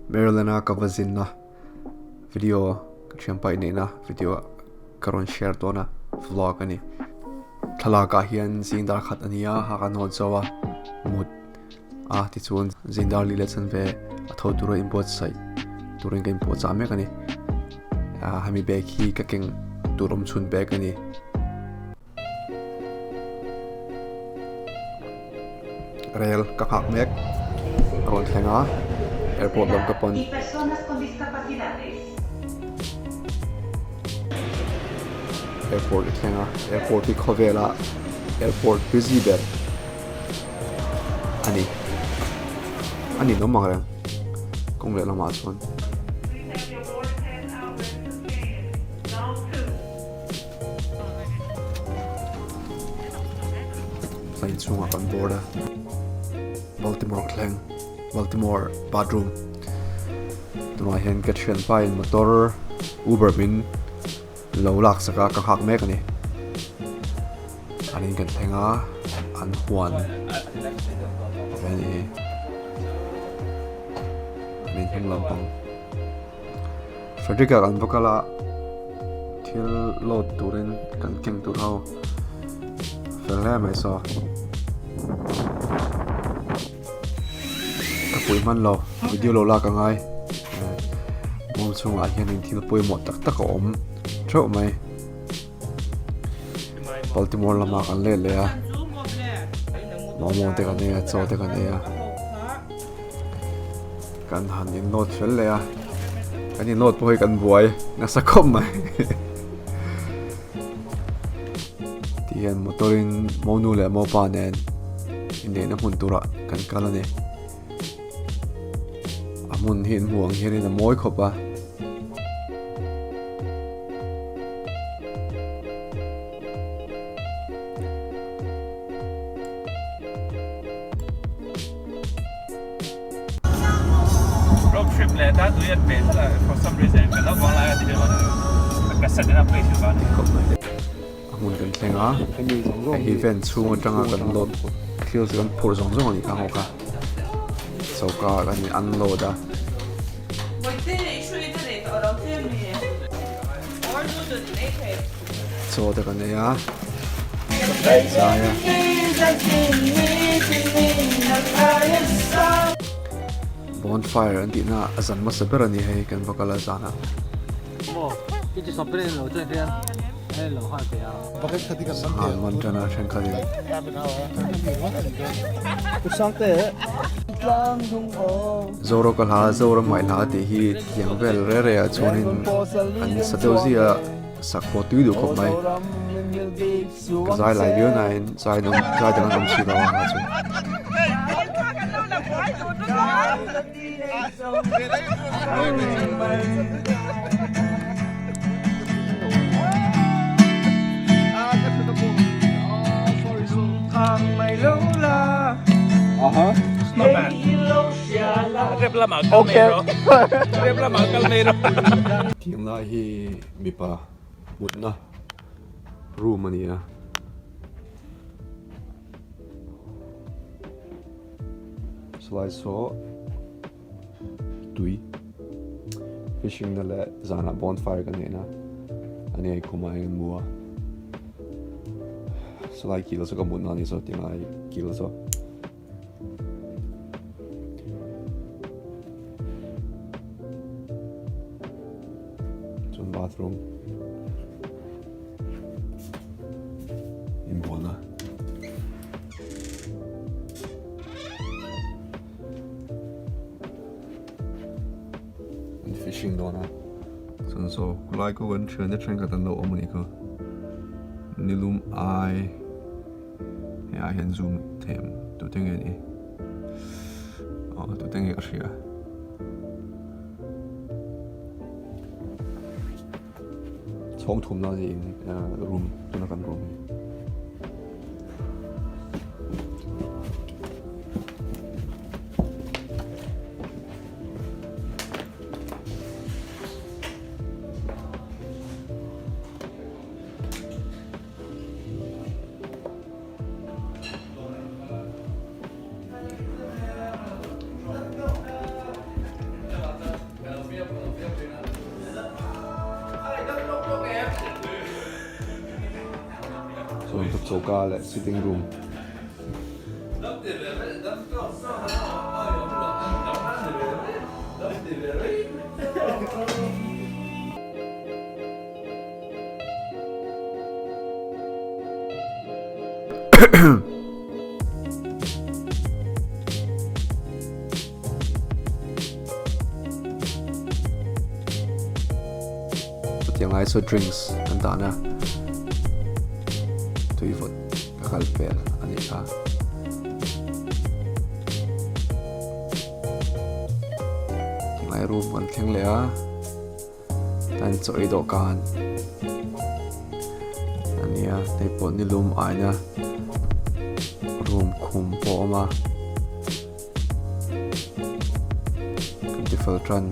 Maryland a ka va zinna video ka thianpa inneihna video ka rawn share dawn a vlog a ni. Thlalak ah hian zing dar khat a ni a ha kan hawn zo a mut a tichuan zing dar li leh chanve a tho tura inbuatsaih turin ka inpuahchah mek a ni. Hemi bag hi ka keng tur awm chhun bag a ni. Rel ka nghak mek a rawn thleng a airport lam ka pan. Airport a thleng a airport hi khawvela airport busy ber a ni a ninawm ang reng kawng leh lamah chuan. Plane chhungah kan board a Baltimore ka thleng Baltimore bathroom tunah hian ka thianpa in motor Uber min lo lak sak a ka nghak mek a ni an in kan thleng a an huan ve a nih hi an in hnung lampang. Frederick-a kan va kal a thil load turin kan keng tur ho fel hle mai saw ka pui hman lo video lo lak angai bawm chhungah hianin thil pawimawh tak tak a awm theuh mai Baltimore lamah kan let leh a momo te kan ei a chaw te kan ei a. Kan han in load fel leh a, kan in load pawh hi kan buai nasa khawp mai. Ti hian motor in monu leh mopa nen inneihna hmun turah kan kal a ni. A hmun hi in hmuh ang hianin a mawi khawp a. Road trip leh tan tui an peh tlat a for some reason ka lo vang lai a ti vel a cassette in a play thin vang A hmun kan thleng a hei hi van chhung atanga kan load thil chu kan phurh zawng zawng a nih kha hawk a choka ah kan in unload a. Chaw te kan ei a zai a. Bonfire an tihna a zan hmasa ber a ni hei kan va kal a zanah. Sangha man tan a thenkhatin. Zorawk a hla Zoram ngaih hla tih hi tiang vel re re ah chuanin an sa deuh zia sak pawh tui duh khawp mai. Ka zai lai viau nain zai dang zai dang an awm si lo a chu. Tiang lai hi mipa mutna room a ni a. Slide saw tui fishing na leh zanah bonfire kan neih na a ni a khumah hian kan mu a slide kil chu ka mut na a ni saw tinglai kil saw. Chuan bathroom inbualna. An fishing dawn a chuan saw khulai khu kan thian te thenkhat an lo awm a nih kha nilum ai hei ah hian zoom them tute nge ni aw tute nge ka hria. Chhawng thum na ni in room tuna kan room hi. Choka leh sitting room. Chutiang lai chu drinks an dahna tui vawt ka kal pel a nih kha. Tinglai room kan thleng leh a. An chaw ei dawhkan a nia hei pawh nilum aina room khum pawh a awm a kan ti fel tan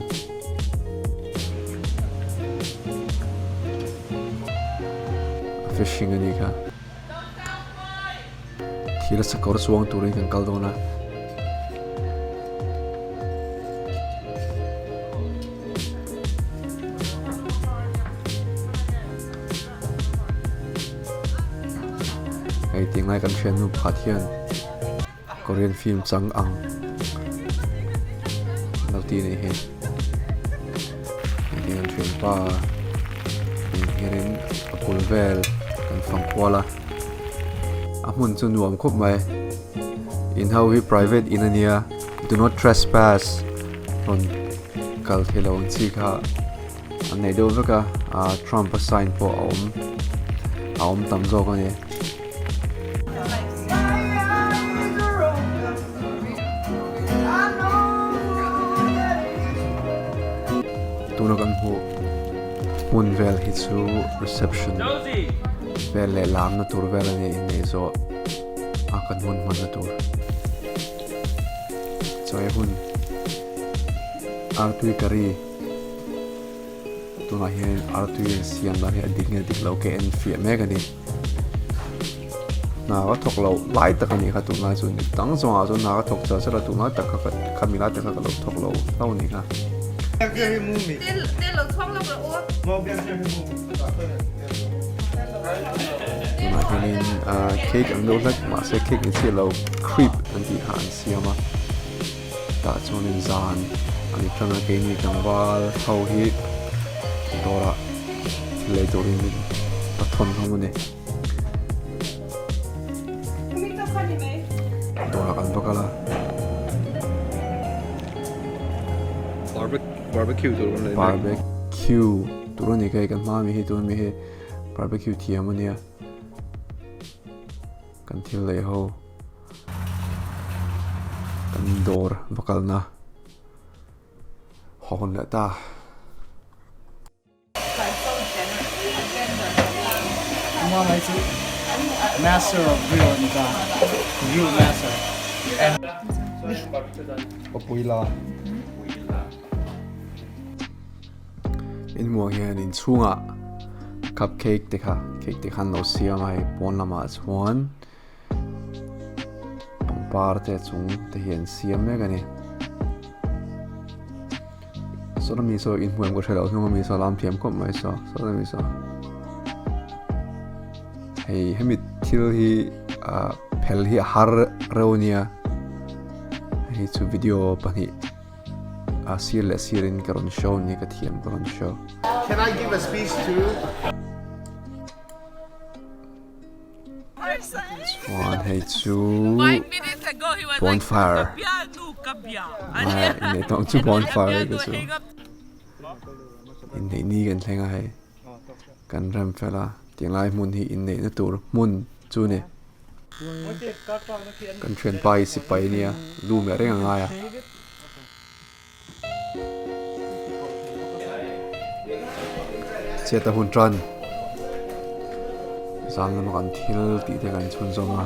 a fishing a nih kha thil a sakawr chuang turin kan kal dawn a. Hei tinglai kan hriat nu pakhat hian Korean film chang ang lo ti anih hi. Hei hi kan thianpa in hianin a bul vel kan fang kual a a hmun chu nuam khawp mai in ho hi private in ania do not trespass rawn kal thei lo ang chi kha an nei deuh vek a ah Trump a sign pawh a awm a awm tam zawk a ni. Tuna kan hmuh hmun vel hi chu reception vel leh lamna tur vel a ni inneih zawh a kan hun hmanna tur chawi hun artui curry tunah hian artui an siam dan hi a dik nge dik lo ka en fiah mek a ni hna ka thawk loh lai tak a nih kha tunlai chu ni dang zawngah chuan hna ka thawk char char a tunlai tak kha kha mi lai tak kha ka lo thawk lo hlauh a nih kha. Tunah hianin ah cake ang deuh hlek mahse cake ni chiah lo crepe an tih kha an siam a. Tah chuanin zan a ni tang a keini tlangval ho hi dawrah thil lei turin min va thawn hlawm a ni. Dawrah kan va kal a. Barbecue tur kan lei mek. Barbecue tur a ni ka hei kan hma ami hi tun ami hi barbecue thiam a nia. Kan thil lei ho. Kan dawr va kalna hawn leh ta. Master of grill a ni ta, grill master. Papuila. Inhmuh hian inchhungah cupcake te kha cake te kha an lo siam a hei pawn lamah chuan. Pangpar te chung te hi an siam mek a ni. Saw mi saw inhmuh em ka hre lo hnung ami saw lam thiam khawp mai saw saw mi saw. Hei hemi thil hi ah phel hi a har reuh a nia hei chu video pahnih a sir leh sir in ka rawn show ni ka thiam ka rawn show. Can I give a speech too? Chuan hei chu bonfire inneih tawng chu bonfire te chu inneih ni kan thleng a hei kan rem fel a tinglai hmun hi inneihna tur hmun chu a ni kan thianpa hi sipai a nia lu meh reng a ngai a. Chhiat a hun tan zan lama kan thil tih te kan chhunzawm a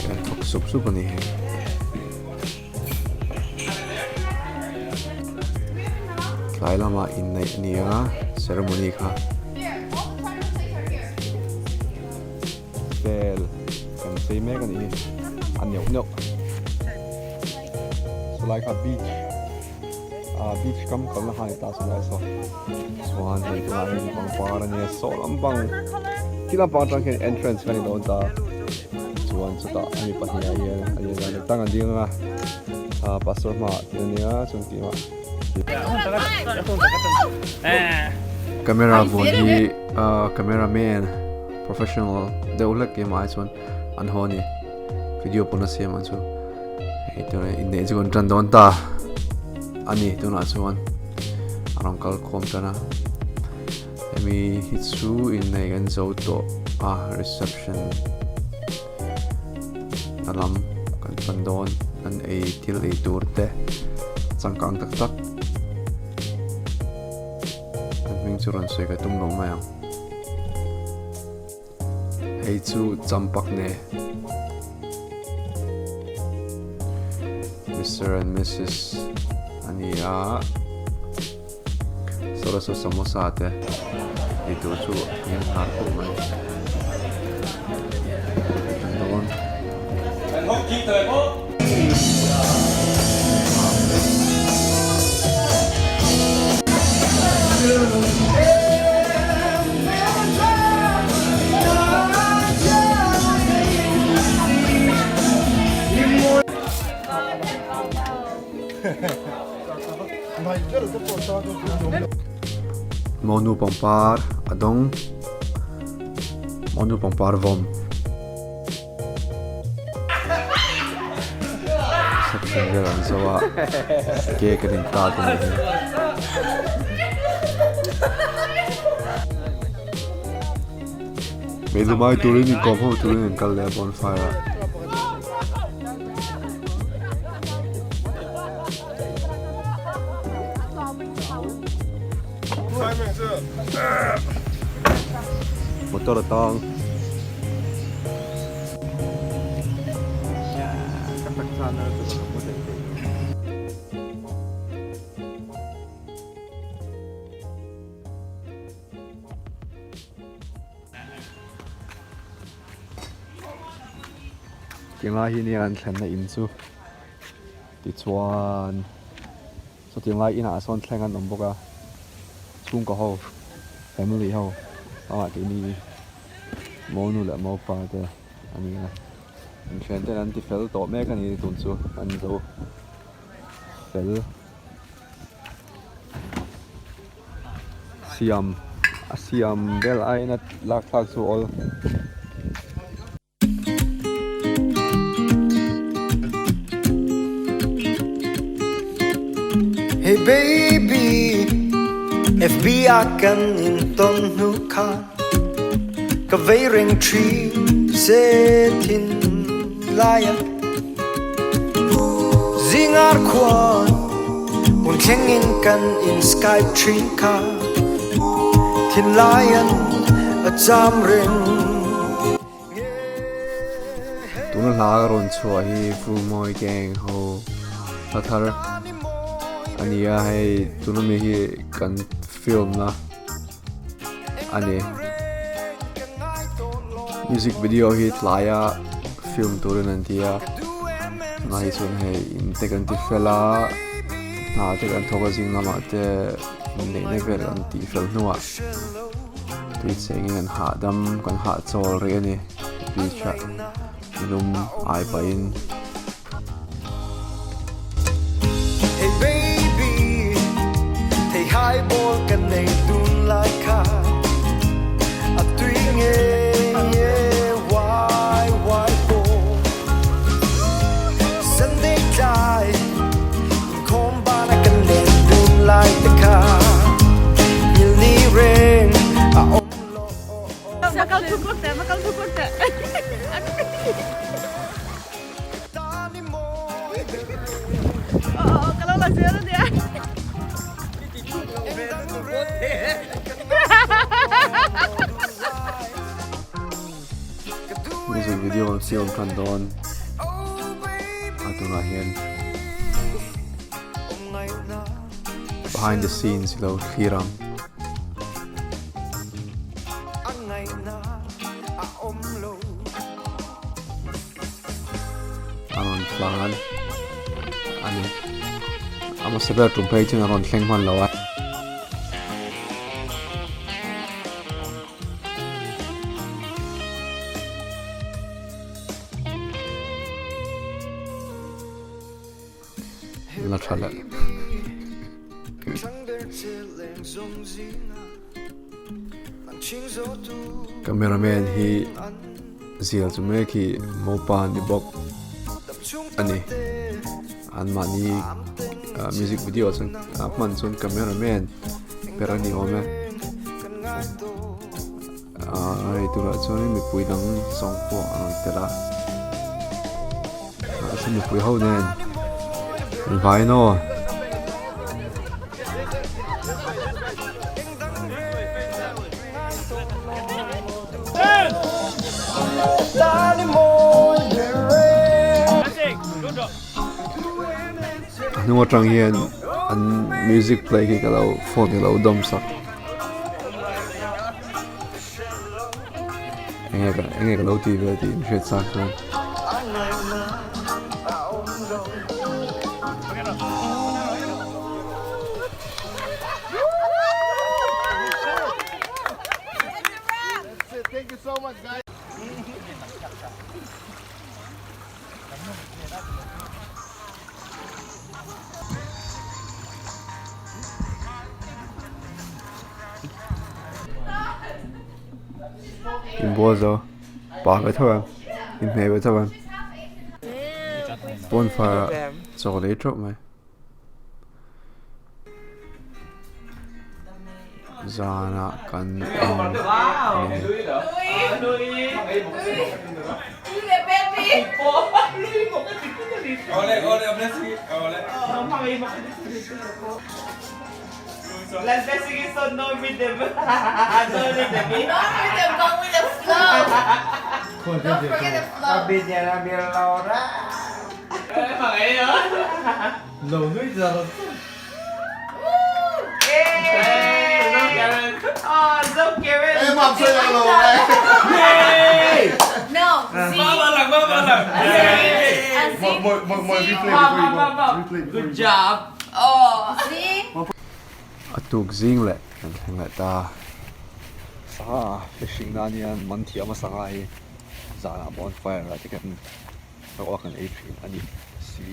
kan thawk sup sup a ni hei. Tlai lamah inneih a ni a ceremony kha vel kan chei mek a nih hi a neuh neuh. Sawlai kha beach ah beach kam kalna kha a ni ta sawlai saw chuan hei tunah hian pangpar a nia saw lampang Khi lampang atang khian entrance kan ni dawn ta chuan chutah hemi pahnih ah hian a ni dan tang an ding anga ah pastor hmaah tih a nia chuan keimah Camera vuan hi ah camera man professional deuh hlek keimah ai chuan an haw a ni video pawn a siam ang chu hei tunah inneih chu kan tan dawn ta a ni tunah chuan a rawn kal khawm tan a hemi hi chu inneih kan zo tawh a reception a lam kan pan dawn an ei thil ei tur te changkang tak tak an hming chu rawn sawi ka tum lo mai ang. Hei chu champak ne. Mr and Mrs a ni a. Saw saw samosa te ei tur chu a hniam nghal khawp mai. An dawn. Monu pangpar a dawng monu pangpar vawm. Reception vel an zo a cake an in tat a nih hi. Meilumai turin inkawm ho turin an kal leh a bonfire ah. Motor a tang. Tinglai hi nia an thlenna in chu tichuan Chutiang lai inah sawn thleng an awm bawk a, chhungkaw ho, family ho amah keini monu leh mopa te a ni a, an thian ten an ti fel tawh mek a ni tun chu an zo fel siam a siam vel aiin a lak thlak chu awl. Hey baby FB ah kan in ton hnu khan ka vei reng thin se thin lai ah zingar khuan hun thleng in kan in skype thin kha thin lai an a cham reng. Tuna hla ka rawn chhuah hi Vulmawi Gang ho hla thar a ni a, hei tuna mi hi kan film na a ni. Music video hi tlaia film turin an ti a, tunah hi chuan hei in te kan ti fel a, hna te kan thawk a zing lamah te inneihna vel an tih fel hnuah. Tui chengin an hahdam kan hahchawl rih a ni beach ah lum ai pahin. Hey baby thei hai ball kan nei dun lai kha a tui nge nge wai wai pawh Sunday tlai inkhawm bana kan len dun lai te kha nghil ni reng a awm lo. Music video an siam tan dawn a tunah hian behind the scenes ilo thlir ang. A rawn tlan a ni a hmasa ber tum phei chuan a rawn thleng hman lo a. La tha leh. Cameraman hi zial chu mek hi mopa ni bawk a ni. An mahni music video chuan hman chuan cameraman ber a ni awm e. Hei turah chuanin mipui dang zawng pawh an rawn tel a mahse mipui ho nen an vai in aw. A hnung atang hian an music play khi ka lo phone hi ka lo dawm sak. Enge ka enge ka lo ti ve tih in hriat chak chuan. Inbual zo pa ve tho em inhmeh ve tho em bonfire ah chaw lei teuh mai zanah kan awm a ni. A tuk zing leh kan thleng leh ta. Sangha fishing nan hian man thiam a sangha hi zanah bonfire ah te khan ro a kan ei thin a ni si.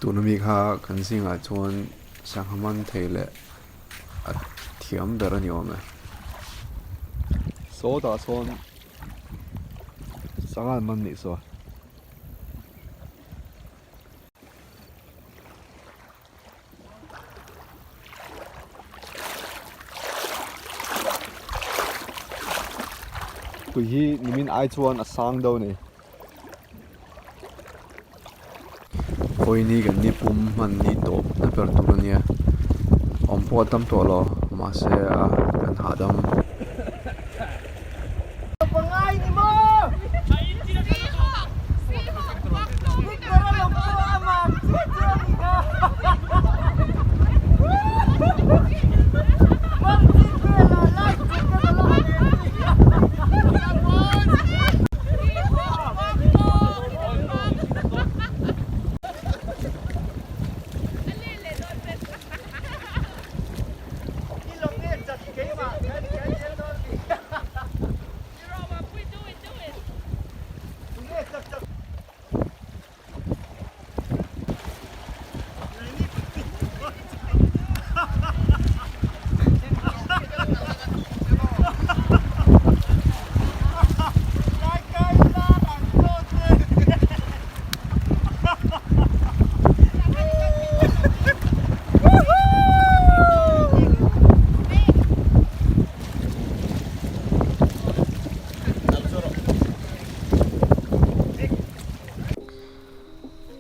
Tuna mi kha kan zingah chuan sangha man thei leh a thiam ber a ni awm e. Sawtah sawn sangha an man nih saw. Tui hi nimin ai chuan a sang deuh a ni. Vawiin hi kan ni pum hman ni tawp na ber tur a nia awm pawh a tam tawh lo mahse a kan hahdam.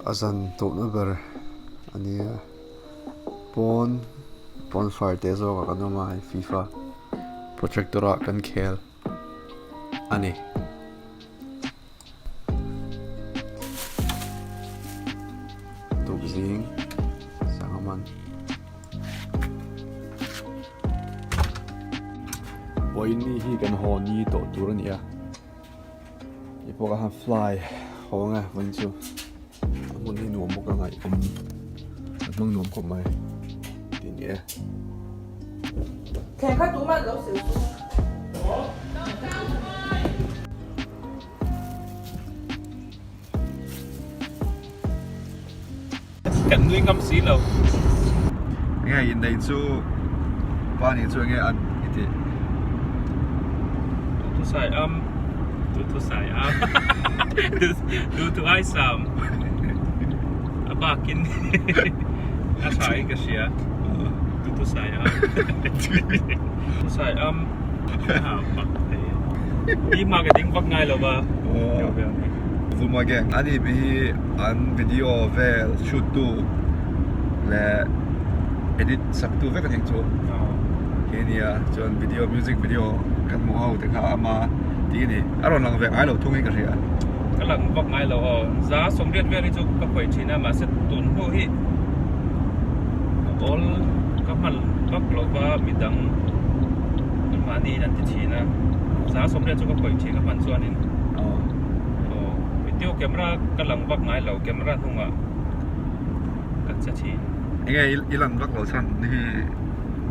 A zan tawhna ber a nia pawn bonfire te zawk ah kan awm a hei fifa projector ah kan khel a ni. Tukzing sangha man. Vawiin hi kan haw ni tawh tur a ni a ti pawh ka han fly haw ang e vawiin chu a hmun hi nuam bawk a ngaih awm. hmang nuam khawp mai tih ni e. Thleng kha tumah lo sil chu. Kan nui ngam si lo. Enge inneih chu pa nih chu enge an i tih? Duhthusai am, duhthusai am, duhthu ai sam a bakin a tha in ka hria duhthusai am, duhthusai am a bak thei i hma ka ding vak ngai lo va. Vuma gang ani hi an video vel shoot tu leh edit sak tu vek a ni chu khi ania chuan video music video kan hmuh ho te kha ama tih a ni a rawn lang ve ngai lo thung in ka hria. Ka lang vak ngai lo aw za sawmriat vel hi chu ka khawih thin a mahse tun hnu hi ka awl ka hman vak lo va midang mahni in an ti thin a za sawmriat chu ka khawih thin ka hman chuanin. Aw video camera ka lang vak ngai lo camera hnungah ka che thin. Enge i lang vak lo chhan hi?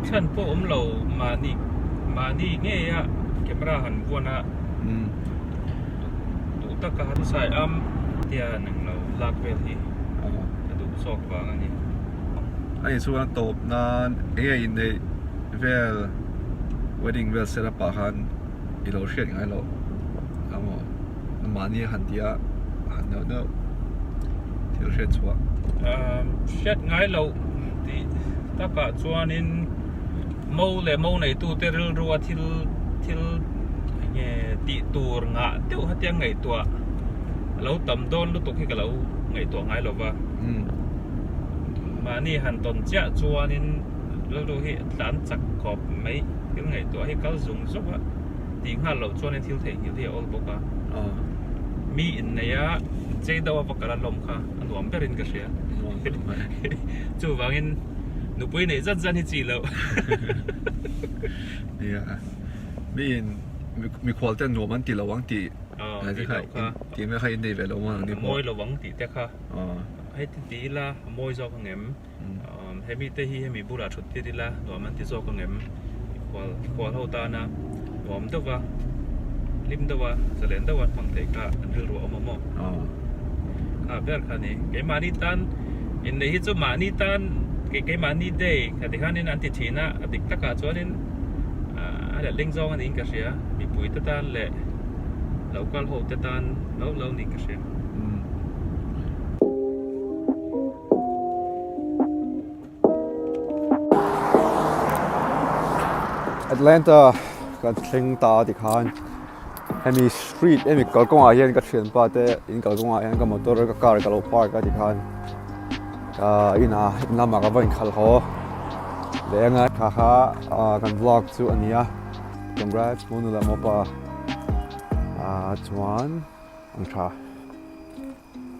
Chhan pawh awm lo mahni mahni ngeia camera han vuan a duh taka han sai am tia nang lo lak vel hi ka duh zawk vang a ni. A inchhung a tawp nan enge inneih vel wedding vel set up ah khan i lo hriat ngai loh emaw mahni a han tih a han neuh neuh thil hriat chhuah. Umm hriat ngai loh tih takah chuanin mo leh mo neitute rilrua thil thil enge tih tur ngah deuh hetiang ngaihtuah a lo tam dawn lutuk hi ka lo ngaihtuah ngai lo va. Mahni han tawn chiah chuanin rilru hi tlan chak khawp mai thil ngaihtuah hi kal zung zung a tih nghal loh chuanin thil theihnghilh hi a awl bawk a mi innei a chei deuh a va kal a lawm kha a nuam berin ka hria chuvangin nupui neih zat zat hi chi loh nia mi in mikhual ten nuam an ti lo ang tih tih mai kha innei ve lo ang ni pawh mawi lo ang tih te kha heti ti ila a mawi zawk ang em. Hemi te hi hemi bulah thut tir ila nuam an ti zawk ang em? Khual khual ho tana nuam deuh a, hlim deuh a, zalen deuh a hmang theih kha an rilru a awm a maw? Kha ber kha a ni. Keimahni tan inneih hi chu mahni tan keimahni day kha ti khanin an ti thin a, a dik takah chuanin a letling zawng a niin ka hria. Mipui te tan leh local ho te tan lo lo niin ka hria. Atlanta kan thleng ta tikhan hemi street hemi kalkawngah hian ka thianpa te in kalkawngah hian ka motor ka car ka lo park a tikhan ka inah in lamah ka va inkhalh haw leh anga kha kha kan vlog chu a ni a congrats Monu leh Mopa ah chuan an tha.